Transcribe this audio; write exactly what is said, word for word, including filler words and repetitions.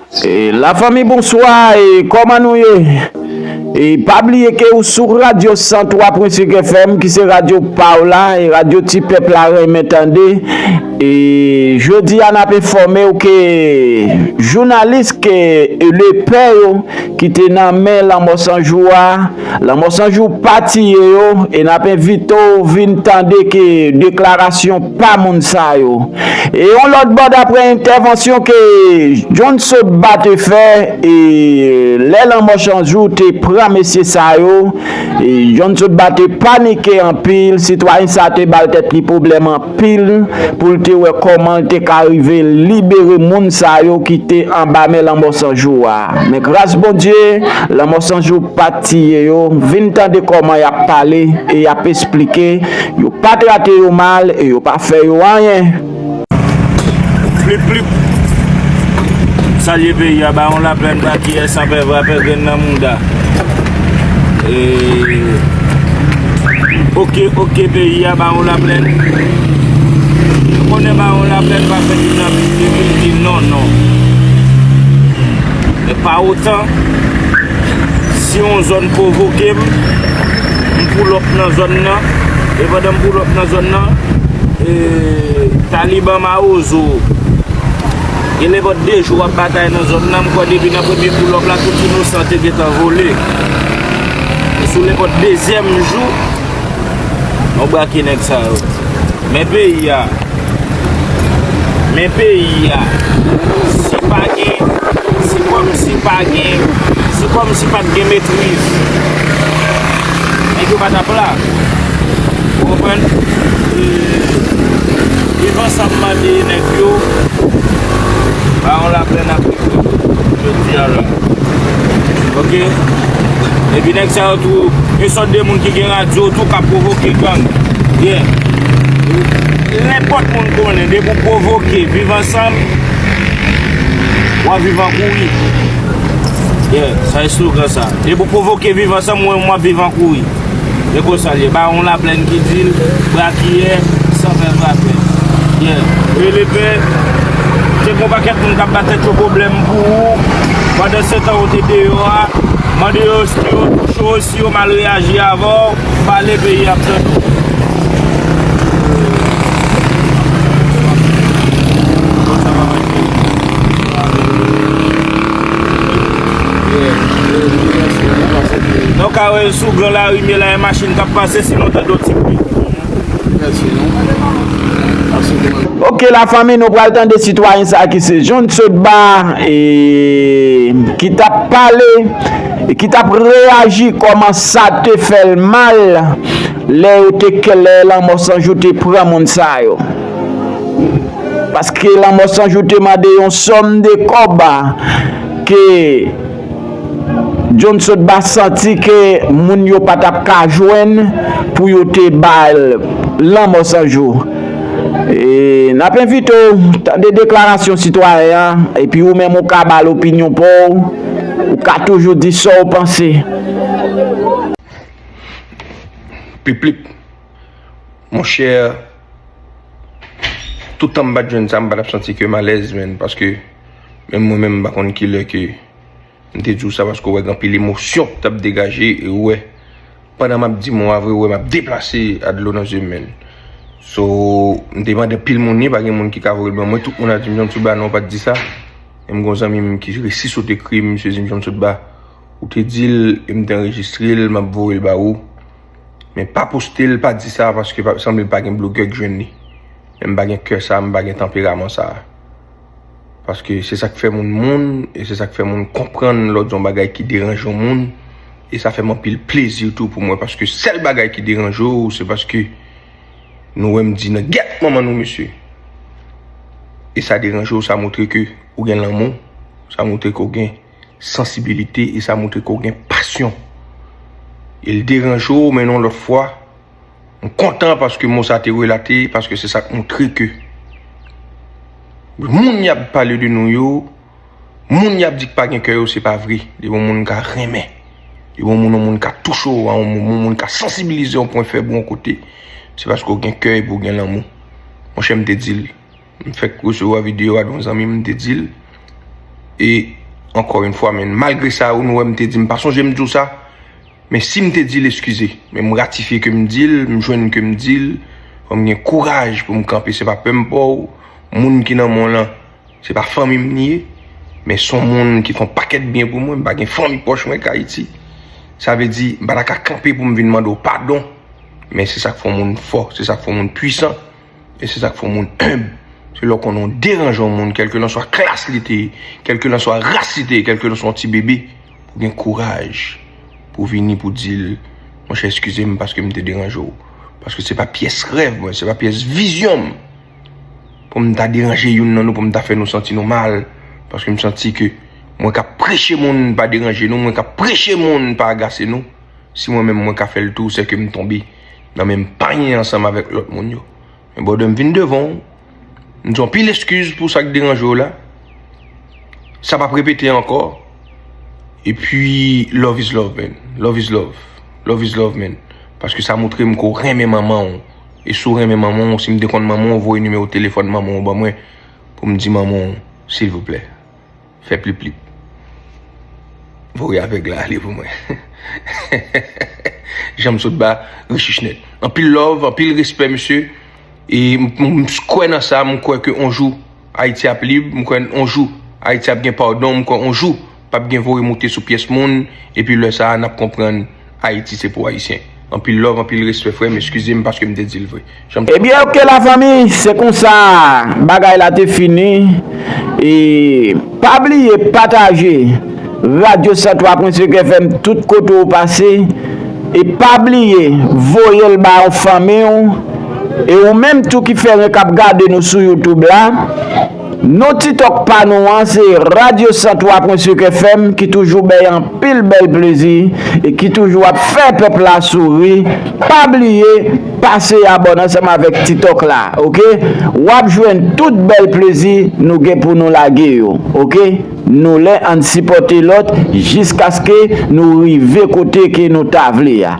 E, lafanmi, bonswa, e, kòman nou ye? E, pa bliye ke ou sou radyo san twa pwen senk F M, ki se radyo pa w la, e radyo ti pèp la renmen tande. E, jodi a, n ap enfòme w ke jounalis ke, e, lepè yo ki te nan men Lanmò San Jou a, Lanmò San Jou pa tiye yo, e n ap envite w vin tande ke deklarasyon pa moun sa yo. E yon lòt bò, daprè entèvansyon ke John Sotba te fè, e lè Lanmò San Jou te pran mesye sa yo, e John Sotba te panike anpil, sitwayen sa te ba l tèt li pwoblèm anpil pou l te wè kòman l te ka rive libere moun sa yo ki te anba men Lanmò San Jou a. Men gras Bondye, Lanmò San Jou pa t tiye yo. Vin tande kòman y ap pale e y ap esplike. Yo pa trate yo mal e yo pa fè yo anyen. Plip, plip. Salye peyi a, Bawon Laplèn, Bakiyè, Sanpè, Vrapè, Grenn nan Mouda. E, oke, oke, peyi a, Bawon Laplèn. Nou konnen Bawon Laplèn pa fè di nan pil de pil di non, non. Men pa otan, si yon zòn pwovoke m, m pull up nan zòn nan, e pandan m pull up nan zòn nan, e, Taliban Mawozo, gen nenpòt de jou w ap batay nan zòn nan, m kwè depi nan premye pull up la, tout inosan te gentan vole. E sou nenpòt dezyèm jou, nou brake nèg sa yo. Men peyi a. Men peyi a. Si pa gen, si kòmsi pa gen, si kòmsi pa t gen metriz, nèg yo pa t ap la. Ou konprann? E, Viv Ansanm mande nèg yo, Bawon Laplèn ap jodi a la. Oke? Epi nèg sa yo tou, e sòt de moun ki gen radyo tou k ap pwovoke gang. Yeah. Nenpòt moun konnen, depi w pwovoke Viv Ansanm, w ap viv an kouri. Yeah, sa e slogan sa. Depi w pwovoke Viv Ansanm, ou menm w ap viv an kouri. E konsa l ye. Bawon Laplèn ki di l, brakiyè, sanpè vrapè. Yeah. Rele pè. Te gon pakèt moun k ap ba tèt yo pwoblèm pou ou. Pandan se tan ou te deyò a, mande yo si yo touche w, si yo mal reyaji avè w, pale, peyi ap tande w. Non, ka wè sou gran lari, men la, yon machin k ap pase, sinon tande yon ti bri. Ok, lafanmi, nou pral tande sitwayen sa ki se John Sotba, e, ki t ap pale, e ki t ap reyaji kòman sa te fè l mal lè yo te, lè Lanmò San Jou te pran moun sa yo. Paske Lanmò San Jou te mande yon sòm de kòb ke John Sotba santi ke moun yo pa t ap ka jwenn pou yo te ba l Lanmò San Jou. E, n ap envite w tande deklarasyon sitwayen an, epi ou menm ou ka ba l opinyon pa w, ou ka toujou di sa w panse. Pip, pip. Monchè, tout tan m pa t jwenn sa, m pa t ap santi ke m alèz, menn, paske menm mwen menm, m pa konn kilè ke m te di w sa, paske w wè gen anpil emosyon k t ap degaje, e w wè, pandan m ap di mo a vre, w wè m ap deplase a dlo nan zye m, menn. So, m te mande anpil moun li, pa gen moun ki ka voye l ban mwen, tout moun ap di m, John Sotba, non, w pa t di sa. E m gen yon zanmi m ki resi sot ekri m, misye di m, John Sotba, ou te di l, e m te anrejistre l, m ap voye l ba ou. Men pa poste l, pa di sa, paske pa, sanble pa gen blogè k jwenn li. Men m pa gen kè sa, m pa gen tanperaman sa. Paske se sa k fè moun moun, e se sa k fè moun konprann lè w di yon bagay ki deranje yon moun, e sa fè m anpil plezi tou pou mwen, paske sèl bagay ki deranje w, se paske nou wè m di nan gèt manman nou, mesye. E sa deranje w, sa montre ke ou gen lanmou, sa montre ke w gen sansibilite e sa montre ke w gen pasyon. E l deranje w, men yon lòt fwa, m kontan paske mo sa te relate, paske se sa k montre ke moun y ap pale de nou yo, moun y ap di k pa gen kè yo, se pa vre. Depi yon moun ka renmen, depi yon moun, yon moun ka touche w, yon moun, yon moun ka sansibilize w yon pwen fèb ou yon kote, se paske w gen kè epi w gen lanmou. Monchè, m te di l, M fèk resevwa videyo a de yon zanmi m, m te di l. E Ankò yon fwa, men malgre sa, nou wè m te di, m pa sonje m di w sa, men si m te di l eskize, men m ratifye ke m di l, m jwenn ke m di l, fò m gen kouraj pou m kanpe, se pa pè m pè w, moun ki nan men w lan, se pa fanmi m li ye, men se yon moun ki fè yon pakèt byen pou mwen, m pa gen fanmi pwòch mwen k Ayiti. Sa vle di, m pa ta ka kanpe pou m vin mande w padon, men se sa k fè yon moun fò, se sa k fè yon moun pwisan. E se sa k fè yon moun enb. Se lè w konnen w deranje yon moun, kèlkelanswa klas li te ye, kèlkelanswa ras li te ye, kèlkelanswa yon ti bebe, pou w gen kouraj pou w vini pou w di l, monchè, eskize m paske m te deranje w. Paske se pa pyès rèv mwen, se pa pyès vizyon m pou m ta deranje youn nan nou, pou m ta fè nou santi nou mal. Paske m santi ke mwen k ap preche moun pa deranje nou, mwen k ap preche moun pa agase nou. Si mwen menm mwen ka fè l tou, se ke m tonbe nan menm panye ansanm avèk lòt moun yo. Men brother, m vin devan w. M di w anpil eskiz pou sa k deranje w la. Sa p ap repete ankò. Epi, love is love, man. Love is love. Love is love, man. Paske sa montre m ke w renmen manman w. E si w renmen manman w, si m te konn manman w, voye nimewo telefòn manman w ban mwen pou m di manman w, silvouplè, fè plip plip. Voye avèg la ale pou mwen. Jan m sot ba, rechich nèt. Anpil love, anpil respè, mesye. E m, m, m kwè nan sa, m kwè ke on jou, Ayiti ap lib, m kwè on jou, Ayiti ap gen padon, m kwè on jou, p ap gen voye moute sou pyès moun, epi lè sa a, n ap konprann Ayiti se pou Ayisyen. Anpil love, anpil respè, frè m, eskize m paske m te di l vre. Jan m Ebyen, oke, lafanmi, se konsa bagay la te fini. E pa bliye pataje Radyo san twa pwen senk F M tout kote w pase. E pa bliye voye l ba yon fanmi w. E ou menm tou ki fè renk ap gade nou sou YouTube la, non TikTok pa nou an se Radyo san twa pwen senk F M ki toujou bay anpil bèl plezi e ki toujou ap fè pèp la souri. Pa bliye pase abòne ansanm avèk TikTok la, oke? W ap jwenn tout bèl plezi nou gen pou nou lage yo, oke? Nou lè ann sipòte lòt jiskaske nou rive kote ke nou ta vle a.